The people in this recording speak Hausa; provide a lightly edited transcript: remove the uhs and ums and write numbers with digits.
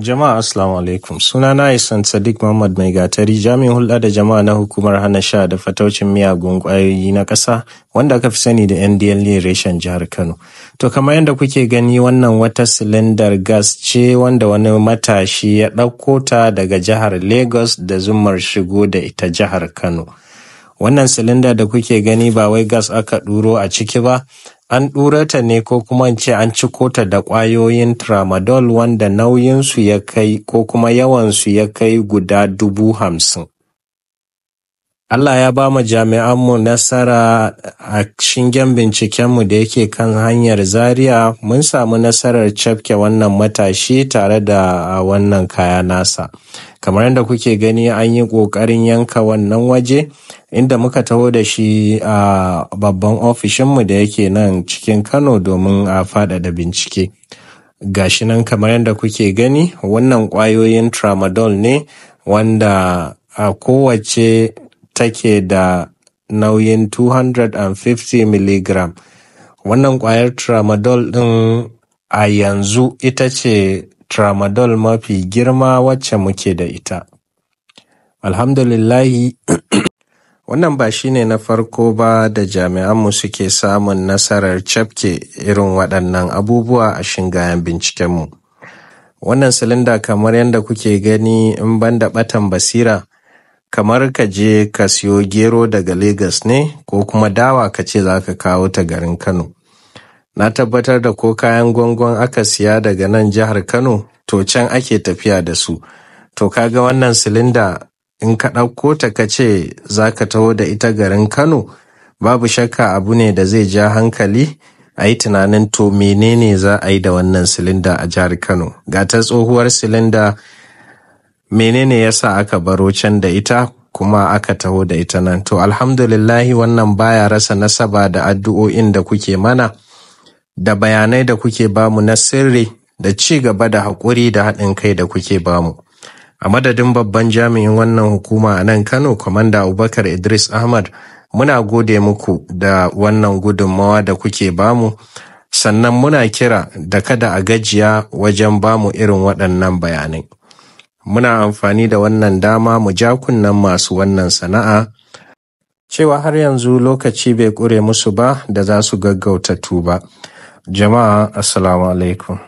Jama'a, assalamu alaikum. Sunana Isan Sadiq Muhammad Mai Gatari, jami'in hulɗa da jama'a na hukumar hana sha da fataucin miyagun ƙwayoyi na ƙasa, wanda aka fi sani da NDLEA reshen jihar Kano. To, kamar yadda kuke gani, wannan wata silindar gas ce wanda wani matashi ya ɗauko ta daga jihar Lagos da zumar shigo da ita jihar Kano. Wannan silinda da kuke gani, ba wai gas aka ɗuro a ciki ba, an ɗura ta ne, ko kuma in ce an ciko ta da ƙwayoyin tramadol, wanda nauyinsu ya kai, ko kuma yawansu ya kai guda 50,000. Allah ya ba mu jami'anmu nasara a shingen bincikenmu da yake kan hanyar Zaria. Mun samu nasarar cafke wannan matashi tare da wannan kaya nasa. Kamar yadda kuke gani, an yi ƙoƙarin yanka wannan waje inda muka taho da shi a babban ofishinmu da yake nan cikin Kano domin a faɗaɗa bincike. Gashi nan, kamar yadda kuke gani, wannan ƙwayoyin tramadol ne wanda a kowace take da nauyin 250 milligram. Wannan ƙwayar tramadol ɗin a yanzu ita ce tramadol mafi girma wacce muke da ita. Alhamdulillahi, wannan ba shi ne na farko ba da jami'anmu suke samun nasarar cafke irin waɗannan abubuwa a shingayen bincikenmu. Wannan silinda, kamar yadda kuke gani, in banda ɓatan basira, kamar ka je ka siyo gero daga Legas ne ko kuma dawa ka ce za ka kawo ta garin Kano. Na tabbatar da ko kayan gwangwan aka siya daga nan jihar Kano, to can ake tafiya da su. To, kaga wannan silinda, in ka ɗauko ta ka ce za ka taho da ita garin Kano, babu shakka abu ne da zai ja hankali a yi tunanin, to, menene za a yi da wannan silinda a jihar Kano? Ga ta tsohuwar silinda, menene ya sa aka baro can da ita kuma aka taho da ita nan? To, alhamdulillahi, wannan baya rasa nasaba da addu'o'in da kuke mana da bayanai da kuke bamu na sirri da ci gaba da haƙuri da haɗin kai da kuke bamu. A madadin babban jami'in wannan hukuma a nan Kano, Kwamanda Abubakar Idris Ahmad, muna gode muku da wannan gudunmawa da kuke bamu, sannan muna kira da kada a gajiya wajen bamu irin waɗannan bayanai. Muna amfani da wannan dama mu ja kunnen masu wannan sana'a cewa har yanzu lokaci bai ƙure musu ba da za su gaggauta tuba. Jama'a, assalamu alaikum.